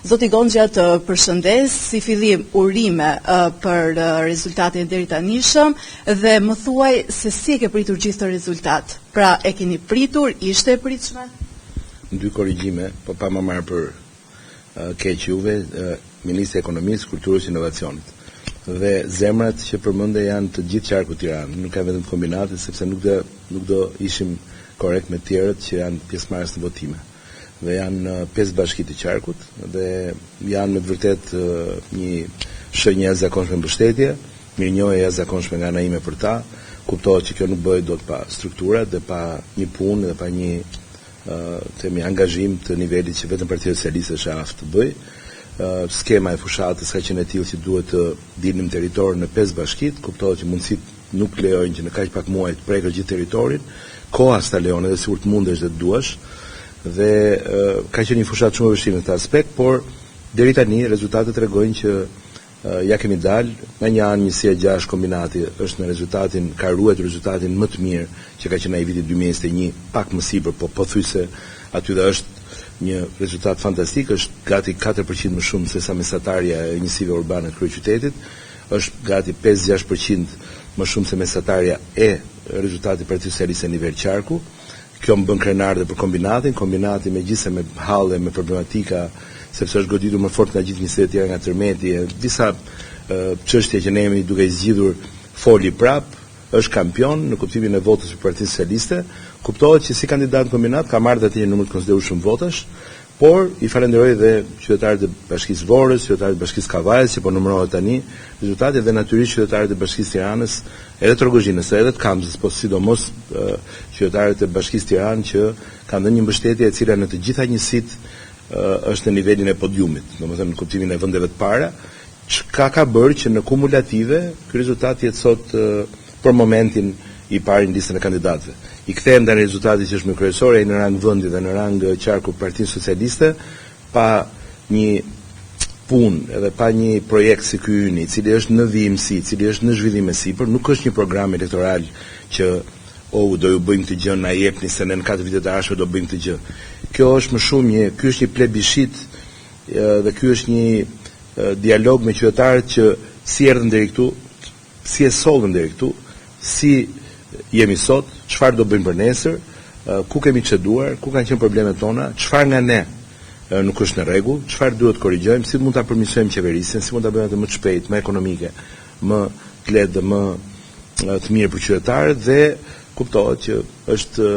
Zoti Gonxhja të përshëndes, si fillim urime për rezultatin e deritanishëm dhe më thuaj se si e ke pritur gjithë këtë rezultat. Pra e keni pritur, ishte e pritshme? Dy korrigjime, po pa më marrë për keq juve, Ministri i Ekonomisë, Kulturës, Inovacionit. Dhe zemrat që përmende janë të gjithë qarkut Tiranë, nuk janë vetëm të kombinatit, sepse nuk do nuk do ishim korrekt me të tjerët që janë pjesëmarrës në votime. Dhe janë pesë bashki të qarkut dhe janë me të vërtetë një shenjë e jashtëzakonshme mbështetje, mirënjohje e jashtëzakonshme nga ana ime për ta. Kuptohet që kjo nuk bëhet dot pa strukturat dhe pa një punë dhe pa një themi angazhim të nivelit që vetëm Partia Socialiste është e aftë të bëjë. Skema e fushatës ka qenë e tillë që duhet të dilnim në territor në pesë bashkitë, kuptohet që mundësitë nuk lejojnë që në kaq pak muaj të prekësh gjithë territorin, koha s'ta lejon edhe sikur të mundesh dhe të duash. Dhe ka qenë një fushatë shumë e vështirë në këtë aspekt, por deri tani rezultatet tregojnë që ia kemi dalë. Nga një anë njësia 6 kombinati është në rezultatin, ka ruajtur rezultatin më të mirë që ka qenë ai viti 2021, pak më sipër, po pothuajse aty dhe është një rezultat fantastik, është gati 4% më shumë se sa mesatarja e njësive urbane të kryeqytetit. Është gati 5-6% më shumë se mesatarja e rezultatit Partisë Socialiste në nivel qarku. Kjo më bën krenar dhe për kombinatin, kombinati megjithëse me halle, me problematika, sepse është goditur më fort nga gjithë njësitë e tjera nga tërmeti e disa çështje që ne jemi duke i zgjidhur, foli prap, është kampion në kuptimin e votës për Partinë Socialiste. Kuptohet që si kandidat në kombinat ka marrë dhe atje një numër të konsiderueshëm votash, por i falenderoj dhe qytetarët e Bashkisë Vorës, qytetarët e Bashkisë Kavajës që po numërohet tani rezultati dhe natyrisht qytetarët e Bashkisë Tiranës, edhe të Rrogozhinës, edhe të Kamzës, po sidomos qytetarët e Bashkisë Tiranë që kanë dhënë një mbështetje e cila në të gjitha njësitë është në nivelin e podiumit, domethënë në kuptimin e vendeve të para, çka ka bërë që në kumulative ky rezultat të jetë sot për momentin i pari në listën e kandidatëve. I kthehem tani rezultatit që është më kryesor, ai në rang vendi dhe në rang qarku për Partinë Socialiste, pa një punë edhe pa një projekt si ky yni, i cili është në vijimësi, i cili është në zhvillim e sipër, nuk është një program elektoral që o do ju bëjmë këtë gjë, na jepni se ne në 4 vitet e ardhshme do bëjmë këtë gjë. Kjo është më shumë një, ky është një plebishit dhe ky është një dialog me qytetarët që si erdhën deri këtu, si e sollën deri këtu, si jemi sot, çfarë do bëjmë për nesër, ku kemi çeduar, ku kanë qenë problemet tona, çfarë nga ne nuk është në rregull, çfarë duhet të korrigjojmë, si mund ta përmirësojmë qeverisjen, si mund ta bëjmë atë më të shpejtë, më ekonomike, më të lehtë dhe më të mirë për qytetarët dhe kuptohet që është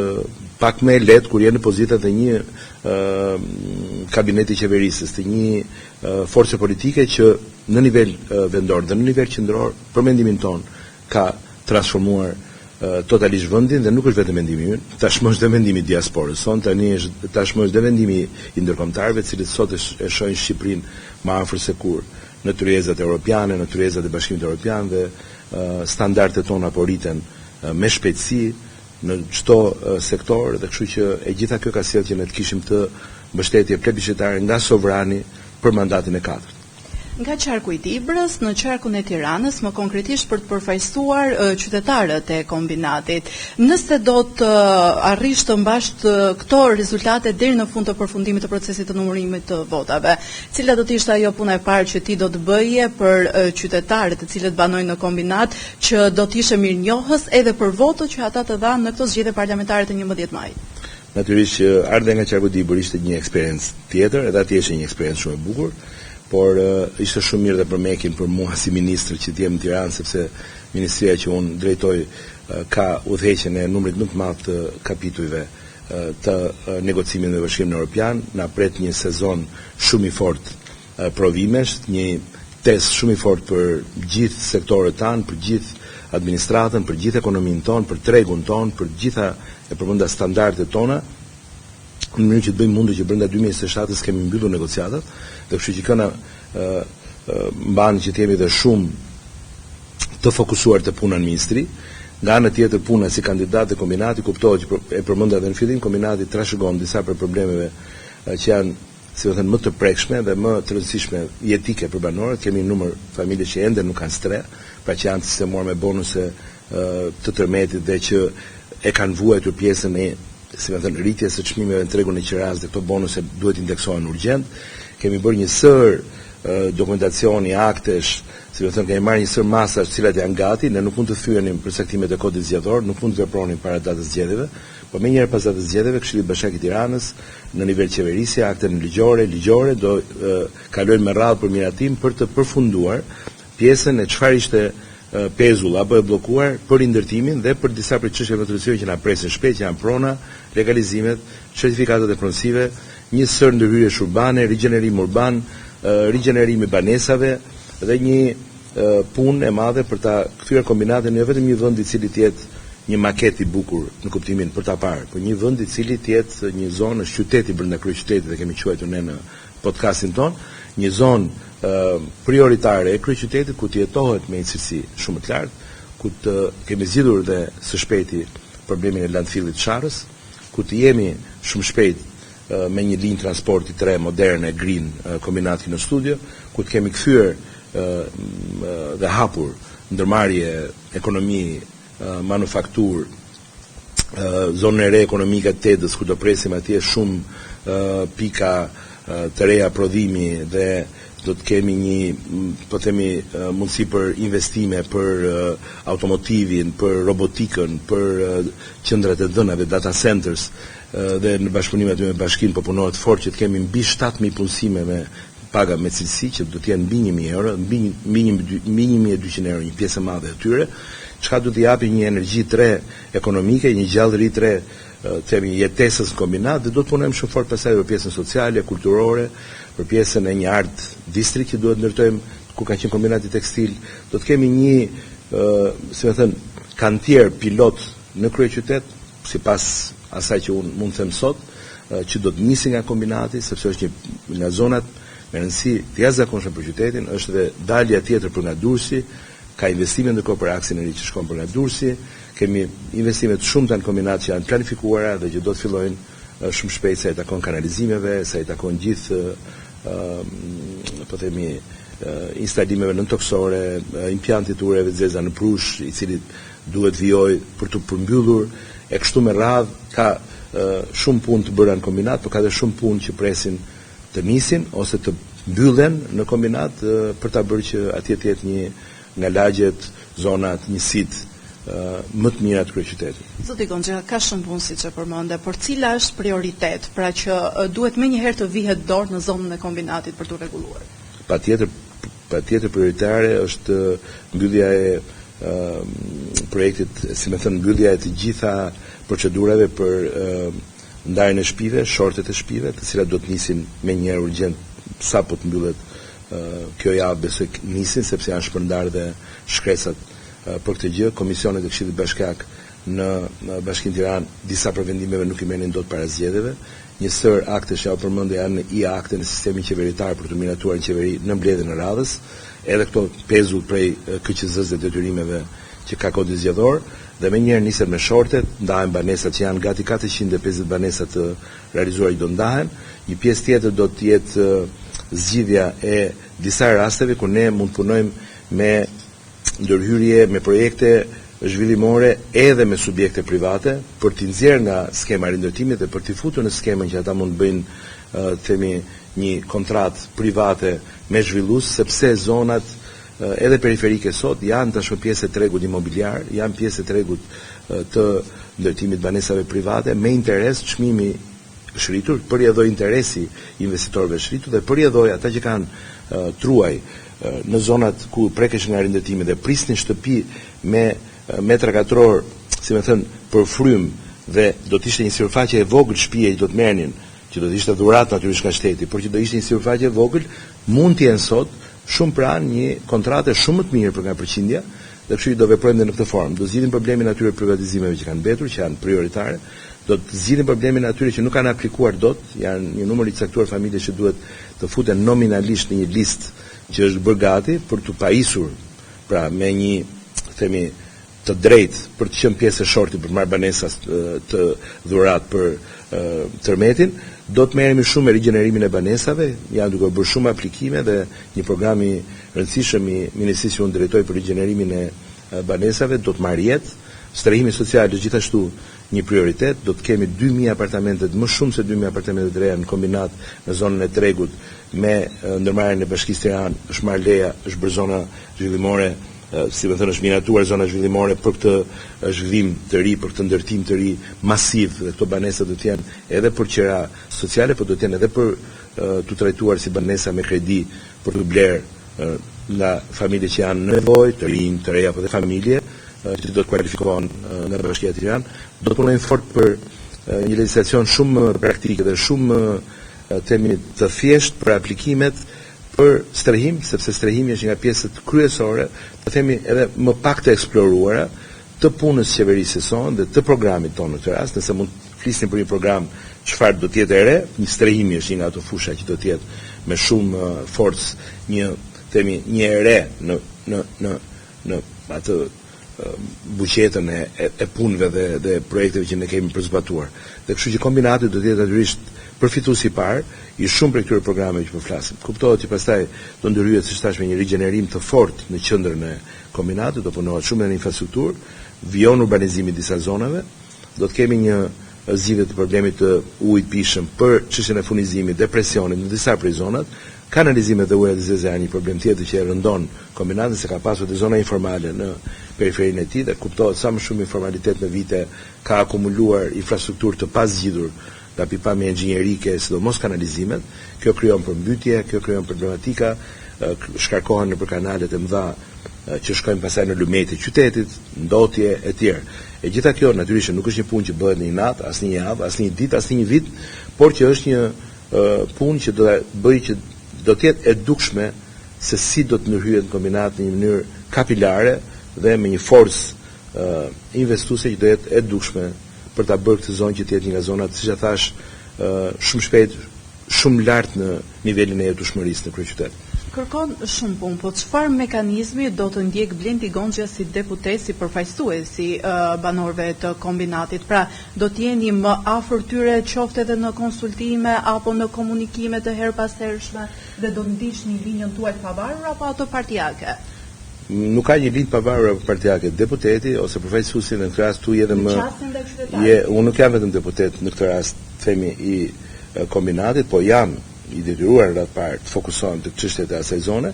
pak më e lehtë kur je në pozitat e një kabineti qeverisës, të një force politike që në nivel vendor dhe në nivel qendror, për mendimin tonë, ka transformuar totalisht vendin dhe nuk është vetëm mendimi ynë, tashmë është dhe mendimi i diasporës sonë, tani është tashmë është dhe mendimi i ndërkombëtarëve, të cilët sot e shohin Shqipërinë më afër se kurrë në tryezat europiane, në tryezat e Bashkimit Evropian dhe standardet tona po rriten me shpejtësi në çdo sektor dhe kështu që e gjitha kjo ka sjellë që ne të kishim të mbështetje plebishitare nga sovrani për mandatin e katërt. Nga qarku i Dibrës në qarkun e Tiranës, më konkretisht për të përfaqësuar qytetarët e kombinatit. Nëse do të arrish të mbash këto rezultate deri në fund të përfundimit të procesit të numërimit të votave, cila do të ishte ajo puna e parë që ti do të bëje për qytetarët të cilët banojnë në kombinat, që do të ishe mirënjohës edhe për votët që ata të dhanë në këto zgjedhje parlamentare të 11 majit? Natyrisht që ardhja nga qarku Dibër ishte një eksperiencë tjetër, edhe atje ishte një eksperiencë shumë e bukur, por ishte shumë mirë dhe për MEK-in, për mua si ministër që të jem në Tiranë, sepse ministria që unë drejtoj ka udhëheqjen e numrit më të madh të kapitujve të negocimit me Bashkimin Evropian, na pret një sezon shumë i fortë provimesh, një test shumë i fortë për gjithë sektorët tanë, për gjithë administratën, për gjithë ekonominë tonë, për tregun tonë, për gjitha e përmenda standardet tona, në mënyrë që të bëjmë mundur që brenda 2027-s kemi mbyllur negociatat, dhe kështu që kjo na mban që të jemi dhe shumë të fokusuar te puna në ministri. Nga ana tjetër puna si kandidat dhe kombinati kuptohet që e përmenda edhe në fillim, kombinati trashëgon disa prej problemeve që janë si më thënë, më të prekshme dhe më të rëndësishme jetike për banorët. Kemi një numër familjesh që ende nuk kanë strehë, pra që janë të sistemuar me bonuse të tërmetit dhe që e kanë vuajtur pjesën e, si më thënë, rritjes së çmimeve në tregun e qirasë dhe këto bonuse duhet indeksohen urgjent. Kemi bërë një sërë dokumentacioni, aktesh, si me thënë, kemi marrë një sërë masash të cilat janë gati, ne nuk mund të thyenim përcaktimet e kodit zgjedhor, nuk mund të vepronim para datës zgjedhjeve, po menjëherë pas datës zgjedhjeve, Këshilli Bashkiak i Tiranës, në nivel qeverisje, akte nënligjore, ligjore, do kalojnë me radhë për miratim për të përfunduar pjesën e çfarë ishte pezull apo e bllokuar për rindërtimin dhe për disa prej çështjeve më të rëndësishme që na presin shpejt, që janë prona, legalizimet, certifikatat e pronësive, një sërë ndërhyrjesh urbane, rigjenerim urban, rigjenerim i banesave dhe një punë e madhe për ta kthyer kombinatin jo vetëm një vend i cili të jetë një maket i bukur në kuptimin për ta parë, por një vend i cili të jetë një zonë, është qyteti brenda kryeqytetit e kemi quajtur ne në podcastin tonë, një zonë prioritare e kryeqytetit ku të jetohet me një cilësi shumë të lartë, ku të kemi zgjidhur dhe së shpejti problemin e landfillit të Sharrës, ku të jemi shumë shpejt me një linjë transporti të re moderne green kombinat kinostudio, ku të kemi kthyer dhe hapur ndërmarrje, ekonomi, manufakturë, zonën e re ekonomike të Tedës, ku do presim atje shumë pika të reja prodhimi dhe do të kemi një, po themi, mundësi për investime, për automotivin, për robotikën, për qendrat e dhënave, data centers, dhe në bashkëpunim aty me bashkinë po punohet fort që të kemi mbi 7000 punësime me paga me cilësi që do të jenë mbi 1000 euro, mbi mbi mbi 1200 euro një pjesë e madhe e tyre, çka do të japi një energji të re ekonomike, një gjallëri të re, të themi jetesës në kombinat dhe do të punojmë shumë fort pastaj për pjesën sociale, kulturore, për pjesën e një art district që duhet ndërtojmë ku ka qenë kombinati tekstil, do të kemi një, si me thënë, kantier pilot në kryeqytet, sipas asaj që unë mund të them sot, që do të nisi nga kombinati, sepse është një nga zonat me rëndësi të jashtëzakonshme për qytetin, është dhe dalja tjetër për nga Durrësi, ka investime ndërkohë për aksin e ri që shkon për nga Durrësi, kemi investime të shumta në kombinat që janë planifikuara dhe që do të fillojnë shumë shpejt sa i takon kanalizimeve, sa i takon gjithë po themi instalimeve nëntokësore, impiantit të ujërave të zeza në Prush, i cili duhet vijojë për t'u përmbyllur e kështu me radhë ka shumë punë të bëra në kombinat, por ka dhe shumë punë që presin të nisin ose të mbyllen në kombinat për ta bërë që atje të jetë një nga lagjet, zonat, njësitë më të mira të kryeqytetit. Zoti Gonxhja, ka shumë punë siç e përmende, por cila është prioritet, pra që duhet menjëherë të vihet dorë në zonën e kombinatit për t'u rregulluar? Patjetër, patjetër prioritare është mbyllja e projektit, si me thënë, mbyllja e të gjitha procedurave për ndarjen e shtëpive, shortet e shtëpive, të cilat do të nisin menjëherë urgjent sapo të mbyllet kjo javë, besoj nisin sepse janë shpërndarë dhe shkresat për këtë gjë. Komisionet e Këshillit Bashkiak në Bashkinë Tiranë disa prej vendimeve nuk i merrnin dot para zgjedhjeve. Një sërë aktesh që jua përmenda janë në e-akte në sistemin qeveritar për t'u miratuar në qeveri në mbledhjen e radhës. Edhe këto pezull prej KQZ-së dhe detyrimeve që ka kodi zgjedhor dhe menjëherë nisen me shortet, ndahen banesat që janë gati 450 banesa të realizuara që do ndahen. Një pjesë tjetër do të jetë zgjidhja e disa rasteve ku ne mund të punojmë me ndërhyrje me projekte zhvillimore edhe me subjekte private për t'i nxjerrë nga skema e rindërtimit dhe për t'i futur në skemën që ata mund të bëjnë të themi një kontratë private me zhvillues sepse zonat edhe periferike sot janë tashmë pjesë e tregut imobiliar, janë pjesë e tregut të ndërtimit banesave private me interes çmimi është rritur, për rrjedhojë interesi i investitorëve është rritur dhe për rrjedhojë ata që kanë truaj në zonat ku prekeshin nga rindërtimi dhe prisnin shtëpi me metra katror, si me thënë, për frymë dhe do të ishte një sipërfaqe e vogël shtëpie që do të merrnin, që do të ishte dhuratë natyrisht nga shteti, por që do ishte një sipërfaqe e vogël, mund të jenë sot shumë pranë një kontrate shumë më të mirë për nga përqindja, dhe kështu që do veprojmë dhe në këtë formë. Do zgjidhim problemin atyre privatizimeve që kanë mbetur, që janë prioritare, do të zgjidhim problemin atyre që nuk kanë aplikuar dot, janë një numër i caktuar familjesh që duhet të futen nominalisht në një listë që është bërë gati për t'u pajisur, pra me një, themi, të drejtë për të qenë pjesë e shortit për të marrë banesa të dhuratë për tërmetin, do të merremi shumë me rigjenerimin e banesave, janë duke bërë shumë aplikime dhe një program i rëndësishëm i ministrisë që unë drejtoj për rigjenerimin e banesave do të marrë jetë. Strehimi social është gjithashtu një prioritet, do të kemi 2000 apartamente, më shumë se 2000 apartamente të reja në kombinat në zonën e tregut. me ndërmarrjen e Bashkisë Tiranë, është marrë leja, është bërë zona zhvillimore, si me thënë është miratuar zona zhvillimore për këtë zhvillim të ri, për këtë ndërtim të ri masiv dhe këto banesa do të jenë edhe për qira sociale, por do të jenë edhe për t'u trajtuar si banesa me kredi për t'u blerë nga familje që janë në nevojë, të rinj, të reja apo dhe familje që do të kualifikohen nga Bashkia Tiranë. Do të punojmë fort për një legjislacion shumë më praktik dhe shumë më themi të thjeshtë për aplikimet për strehim, sepse strehimi është një nga pjesët kryesore, të themi edhe më pak të eksploruara të punës së qeverisë sonë dhe të programit tonë në këtë rast, nëse mund të flisnim për një program çfarë do të jetë e re, një strehimi është një nga ato fusha që do të jetë me shumë forcë një themi një e re në në në në atë buqetën e, e, e punëve dhe, dhe projekteve që ne kemi për zbatuar. Dhe kështu që kombinati do të jetë natyrisht përfituesi i parë i shumë prej këtyre programeve që po flasim. Kuptohet që pastaj do ndërhyhet siç thashë me një rigjenerim të fortë në qendrën e kombinatit, do punohet shumë edhe në infrastrukturë, vijon urbanizimi i disa zonave, do të kemi një zgjidhje të problemit të ujit pijshëm për çështjen e furnizimit dhe presionit në disa prej zonat. Kanalizimet dhe ujërat e zeza janë një problem tjetër që e rëndon kombinatin se ka pasur dhe zona informale në periferinë e tij dhe kuptohet sa më shumë informalitet në vite ka akumuluar infrastrukturë të pazgjidhur nga pikëpamja inxhinierike, sidomos kanalizimet. Kjo krijon përmbytje, kjo krijon problematika, shkarkohen nëpër kanalet e mëdha që shkojnë pastaj në lumenjtë e qytetit, ndotje e tjerë. E gjitha kjo natyrisht nuk është një punë që bëhet në një natë, as në një javë, as në një ditë, as në një vit, por që është një punë që do ta bëjë që do të jetë e dukshme se si do të ndërhyhet në kombinat në një mënyrë kapilare dhe me një forcë investuese që do jetë e dukshme për ta bërë këtë zonë që të jetë një nga zonat, siç e thashë, shumë shpejt, shumë lart në nivelin e jetueshmërisë në kryeqytet. Kërkon shumë punë, po çfarë mekanizmi do të ndjekë Blendi Gonxhja si deputet, si përfaqësues i banorëve të kombinatit? Pra, do të jeni më afër tyre qoftë edhe në konsultime apo në komunikime të herëpashershme dhe do të ndiqni linjën tuaj të pavarur apo atë partiake? Nuk ka një linjë të pavarur apo partiake. Deputeti ose përfaqësuesi në këtë rast tu je edhe më je unë nuk jam vetëm deputet në këtë rast themi i kombinatit, po jam i detyruar në radhë të parë të fokusohem tek çështjet e asaj zone,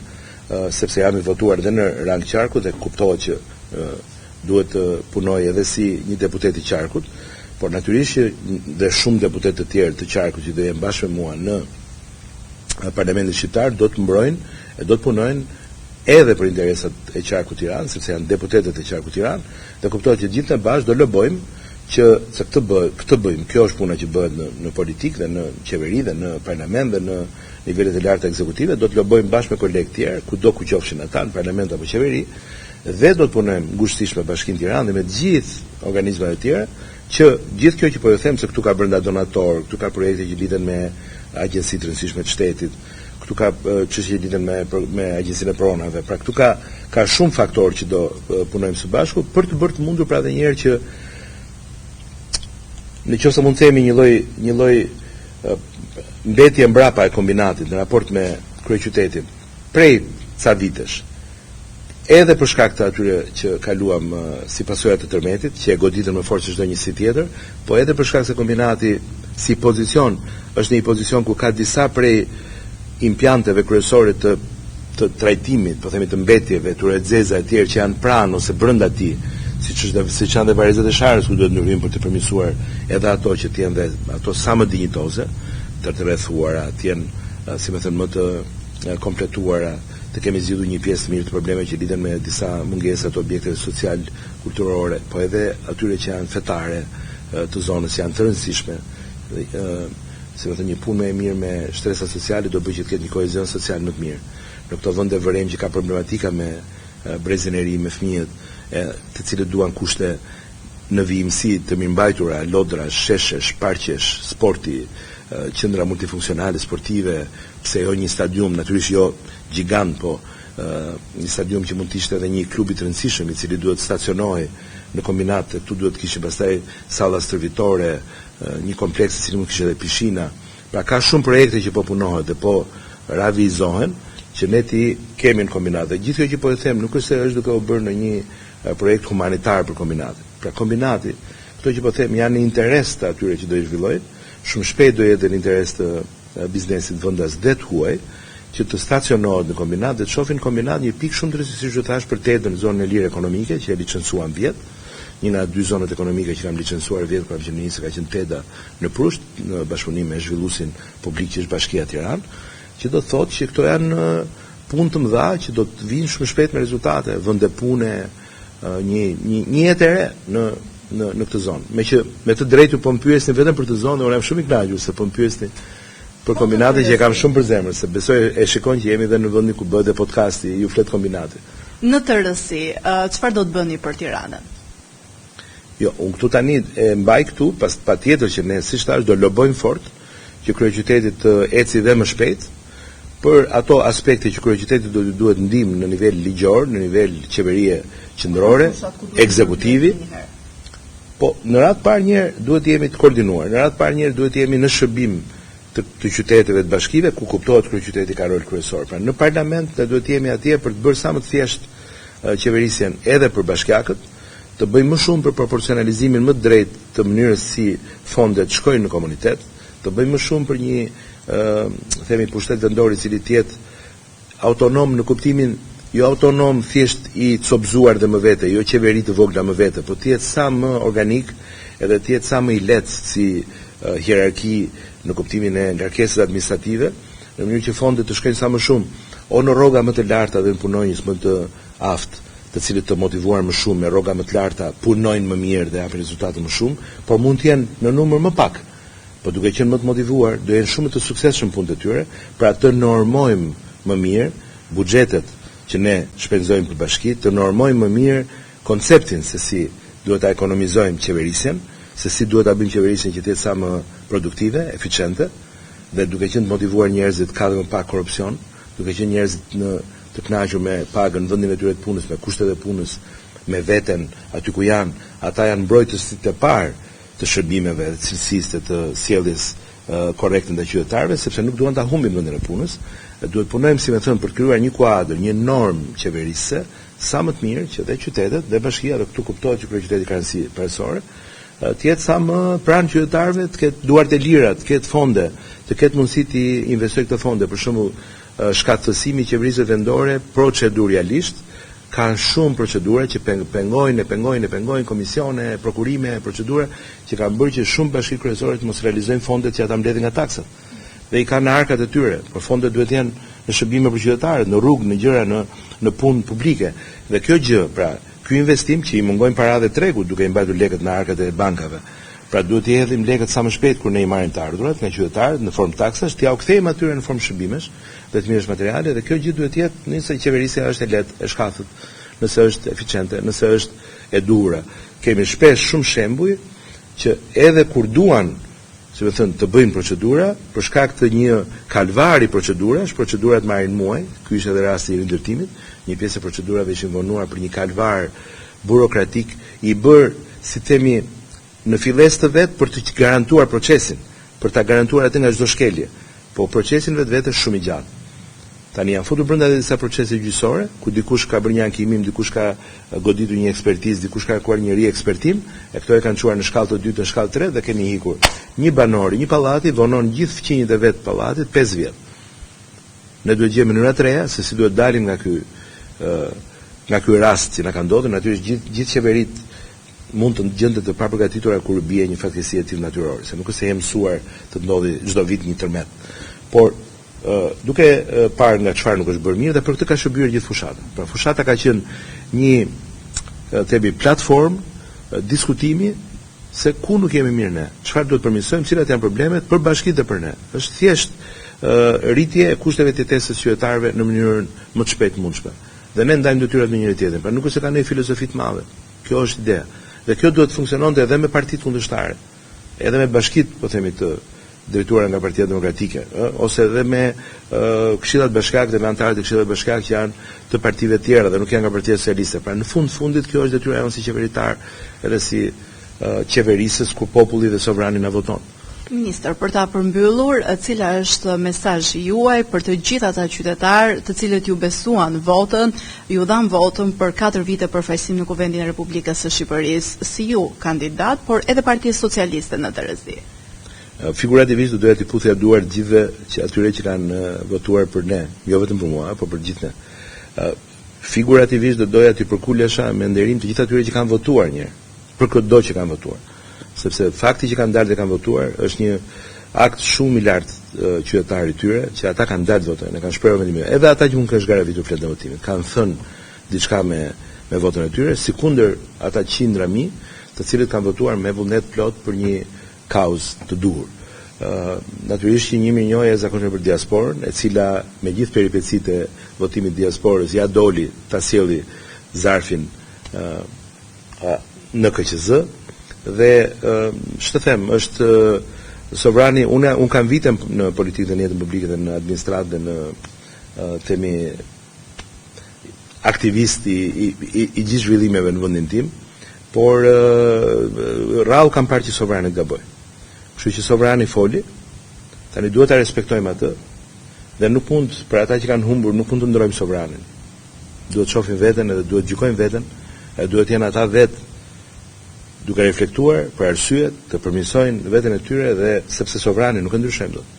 sepse jam i votuar dhe në rang qarku dhe kuptohet që duhet të punoj edhe si një deputet i qarkut, por natyrisht që dhe shumë deputetë të tjerë të qarkut që do jenë bashkë me mua në Parlamentin shqiptar do të mbrojnë e do të punojnë edhe për interesat e qarkut Tiranë, sepse janë deputetët e qarkut Tiranë, dhe kuptohet që gjithë ne bashkë do lobojmë që se këtë bë, këtë bëjmë, kjo është puna që bëhet në në politikë dhe në qeveri dhe në parlament dhe në nivelet e larta ekzekutive, do të lobojmë bashkë me kolegë tjerë, kudo ku qofshin ata, në parlament apo qeveri, dhe do të punojmë ngushtësisht me Bashkinë Tiranë dhe me të gjithë organizmat e tjera, që gjithë kjo që po ju them se këtu ka brenda donatorë, këtu ka projekte që lidhen me agjenci të rëndësishme të shtetit, këtu ka çështje që lidhen me me agjencinë e pronave. Pra këtu ka ka shumë faktorë që do punojmë së bashku për të bërë të mundur pra edhe një herë që në qoftë se mund të themi një lloj një lloj mbetje mbrapa e kombinatit në raport me kryeqytetin prej ca vitesh edhe për shkak të atyre që kaluam si pasoja të tërmetit, që e goditën më fort se çdo njësi tjetër, po edhe për shkak se kombinati si pozicion është në një pozicion ku ka disa prej impianteve kryesore të të trajtimit, po themi të mbetjeve, të ujërave të zeza e tjerë që janë pranë ose brenda tij, siç është dhe siç janë dhe varrezat e Sharrës ku duhet ndërhyjmë për të përmirësuar edhe ato që të jenë dhe ato sa më dinjitoze, të të rrethuara, të jenë, si me thënë, më të kompletuara, të kemi zgjidhur një pjesë të mirë të problemeve që lidhen me disa mungesa të objekteve social, kulturore, po edhe atyre që janë fetare të zonës, që janë të rëndësishme. Si me thënë, një punë më e mirë me shtresat sociale do bëjë që të ketë një kohezion social më të mirë. Në këto vende vërejmë që ka problematika me brezin e ri, me fëmijët, e, të cilët duan kushte në vijimësi të mirëmbajtura, lodrash, sheshesh, parqesh, sporti, qendra multifunksionale sportive, pse jo një stadium, natyrisht jo gjigant, po një stadium që mund të ishte edhe një klubi të rëndësishëm, i cili duhet të stacionohej në kombinat, këtu duhet të kishim pastaj salla stërvitore, një kompleks i cili mund të kishte edhe pishina. Pra ka shumë projekte që po punohet dhe po realizohen që ne t'i kemi në kombinat. Dhe gjithë kjo që po e them nuk është se është duke u bërë në një projekt humanitar për kombinatin. Pra kombinati, këto që po them janë në interes të atyre që do i zhvillojnë, shumë shpejt do jetë në interes të biznesit vendas dhe të huaj që të stacionohet në Kombinat dhe të shohin në Kombinat një pikë shumë të rëndësishme, siç ju thashë për TED-ën, zonën e lirë ekonomike që e licencuam vjet, një nga dy zonat ekonomike që kam licencuar vjet kur kam qenë ministër ka qenë TED-a në Prusht, në bashkëpunim me zhvilluesin publik që është Bashkia Tiranë, që do të thotë që këto janë punë të mëdha që do të vijnë shumë shpejt me rezultate, vende pune, një një një jetë e re në në në këtë zonë. Meqë me të drejtë ju po më pyesni vetëm për këtë zonë dhe unë jam shumë i kënaqur se po më pyesni për Kombinatin që e kam shumë për zemër, se besoj e shikon që jemi dhe në vendin ku bëhet dhe podcasti, ju flet Kombinati. Në tërësi, çfarë do të bëni për Tiranën? Jo, unë këtu tani e mbaj këtu, pas patjetër që ne, siç thashë, do lobojmë fort që kryeqyteti të eci dhe më shpejt për ato aspekte që kryeqytetit do t'i duhet ndihmë në nivel ligjor, në nivel qeverie qendrore, ekzekutivi. Po, në radhë të parë një herë duhet të jemi të koordinuar, në radhë të parë një herë duhet të jemi në shërbim të, të qyteteve, të bashkive, ku kuptohet kryeqyteti ka rol kryesor. Pra në parlament ne duhet të jemi atje për të bërë sa më të thjeshtë qeverisjen edhe për bashkiakët, të bëjmë më shumë për proporcionalizimin më të drejtë të mënyrës si fondet shkojnë në komunitet, të bëjmë më shumë për një themi pushtet vendor i cili të jetë autonom në kuptimin jo autonom thjesht i copëzuar dhe më vete, jo qeveri të vogla më vete, po të jetë sa më organik edhe të jetë sa më i lehtë si hierarki në kuptimin e ngarkesës administrative, në mënyrë që fondet të shkojnë sa më shumë o në rroga më të larta dhe në punonjës më të aftë, të cilët të motivuar më shumë me rroga më të larta punojnë më mirë dhe japin rezultate më shumë, por mund të jenë në numër më pak, po duke qenë më të motivuar, do jenë shumë më të suksesshëm në punët e tyre, pra të normojmë më mirë buxhetet që ne shpenzojmë për bashkitë, të normojmë më mirë konceptin se si duhet ta ekonomizojmë qeverisjen, se si duhet ta bëjmë qeverisjen që të jetë sa më produktive, eficiente, dhe duke qenë të motivuar njerëzit ka dhe më pak korrupsion, duke qenë njerëzit në të kënaqur me pagën, vendin e tyre të punës, me kushtet e punës, me veten, aty ku janë, ata janë mbrojtësit e parë të shërbimeve dhe cilësisë dhe të sjelljes korrekte ndaj qytetarëve, sepse nuk duan ta humbin vendin e punës, duhet punojmë, si me thënë, për të krijuar një kuadër, një normë qeverisëse sa më të mirë që dhe qytetet dhe bashkia, dhe këtu kuptohet që kryeqyteti ka rëndësi parësore, të jetë sa më pranë qytetarëve, të ketë duart e lira, të ketë fonde, të ketë mundësi t'i investojë këto fonde. Për shembull, shkathtësimi i qeverisë vendore procedurialisht ka shumë procedura që pengojnë e pengojnë e pengojnë komisione, prokurime, procedura që kanë bërë që shumë bashki kryesore të mos realizojnë fondet që ata mbledhin nga taksat. Dhe i kanë në arkat e tyre, por fondet duhet të jenë në shërbime për qytetarët, në rrugë, në gjëra, në në punë publike. Dhe kjo gjë, pra, ky investim që i mungojnë para dhe tregut duke i mbajtur lekët në arkat e bankave. Pra duhet t'i hedhim lekët sa më shpejt kur ne i marrim të ardhurat nga qytetarët në formë taksash, t'jua kthejmë atyre në formë shërbimesh dhe të mirash materiale dhe kjo gjë duhet të jetë nëse qeverisja është e lehtë, e shkathët, nëse është eficiente, nëse është e duhura. Kemi shpesh shumë shembuj që edhe kur duan si me thënë, të bëjnë procedura, për shkak të një kalvari procedurash, procedurat marrin muaj, ky ishte edhe rasti i rindërtimit, një pjesë e procedurave ishin vonuar për një kalvar burokratik i bërë, si themi, në fillesë të vet për të garantuar procesin, për ta garantuar atë nga çdo shkelje. Po procesi në vetvete është shumë i gjatë. Tani janë futur brenda edhe disa procese gjyqësore, ku dikush ka bërë një ankimim, dikush ka goditur një ekspertizë, dikush ka kërkuar një riekspertim, e këto e kanë çuar në shkallë të dytë, në shkallë të tretë dhe kemi ikur. Një banor i një pallati vonon gjithë fqinjët e vet të pallatit 5 vjet. Ne duhet gjejmë mënyra të reja se si duhet dalim nga ky nga ky rast që na ka ndodhur, natyrisht gjithë gjithë qeveritë mund të gjenden të papërgatitura kur bie një fatkeqësi e tillë natyrore, se nuk është se je mësuar të ndodhi çdo vit një tërmet. Por duke parë nga çfarë nuk është bërë mirë dhe për këtë ka shërbyer gjithë fushata. Pra fushata ka qenë një themi platformë diskutimi se ku nuk jemi mirë ne, çfarë duhet përmirësojmë, cilat janë problemet për bashkitë dhe për ne. Është thjesht rritje e kushteve të jetesës së qytetarëve në mënyrën më të shpejtë të mundshme. Dhe ne ndajmë detyrat me njëri tjetrin. Pra nuk është se ka ndonjë filozofi të madhe. Kjo është ideja. Dhe kjo duhet të funksiononte edhe me partitë kundërshtare, edhe me bashkitë, po themi të drejtuara nga Partia Demokratike, ë, ose edhe me këshillat bashkiak dhe me anëtarët e këshillave bashkiak që janë të partive të tjera dhe nuk janë nga Partia Socialiste. Pra në fund fundit kjo është detyra jonë si qeveritar, edhe si qeverisës kur populli dhe sovrani na voton. Ministër, për ta përmbyllur, cila është mesazhi juaj për të gjithë ata qytetarë të cilët ju besuan votën, ju dhanë votën për 4 vite përfaqësim në Kuvendin e Republikës së Shqipërisë, si ju kandidat, por edhe Partisë Socialiste në tërësi? Figurativisht do doja t'i puthja duart të gjithëve që atyre që kanë votuar për ne, jo vetëm për mua, por për të gjithë ne. Figurativisht do doja t'i përkulesha me nderim të gjithë atyre që kanë votuar një herë, për këdo që kanë votuar. Sepse fakti që kanë dalë dhe kanë votuar është një akt shumë i lartë qytetar i tyre, që ata kanë dalë të votojnë, e kanë shprehur mendimin. Edhe ata që mund kenë zhgaravitur fletën e votimit, kanë thënë diçka me me votën e tyre, sikundër ata qindra mijë, të cilët kanë votuar me vullnet plot për një kauzë të duhur. Natyrisht që një mirënjohje e jashtëzakonshme për diasporën, e cila me gjithë peripecitë e votimit të diasporës ia doli ta sjelli zarfin në KQZ dhe ç'të them, është sovrani, unë unë kam vite në politikë dhe në jetën publike dhe në administratë dhe në themi aktivist i, i, i, i gjithë zhvillimeve në vendin tim, por rrallë kam parë që sovrani të gabojë. Kështu që sovrani foli, tani duhet ta respektojmë atë dhe nuk mund për ata që kanë humbur nuk mund të ndrojmë sovranin. Duhet të shohin veten edhe duhet të gjykojnë veten, edhe duhet të jenë ata vetë duke reflektuar për arsyet, të përmirësojnë veten e tyre dhe sepse sovrani nuk e ndryshojmë dot.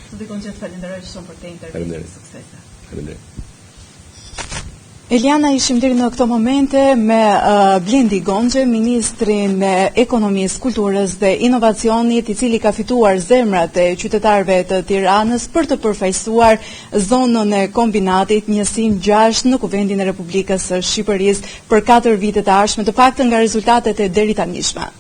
Zoti Gonxhe, të falenderoj shumë për këtë intervistë. Suksese. Faleminderit. Eliana, ishim deri në këto momente me uh, Blendi Gonxhe, ministrin e Ekonomisë, Kulturës dhe Inovacionit, i cili ka fituar zemrat e qytetarëve të Tiranës për të përfaqësuar zonën e Kombinatit, njësinë 6 në Kuvendin e Republikës së Shqipërisë për 4 vitet e ardhshme, të paktën nga rezultatet e deritanishme.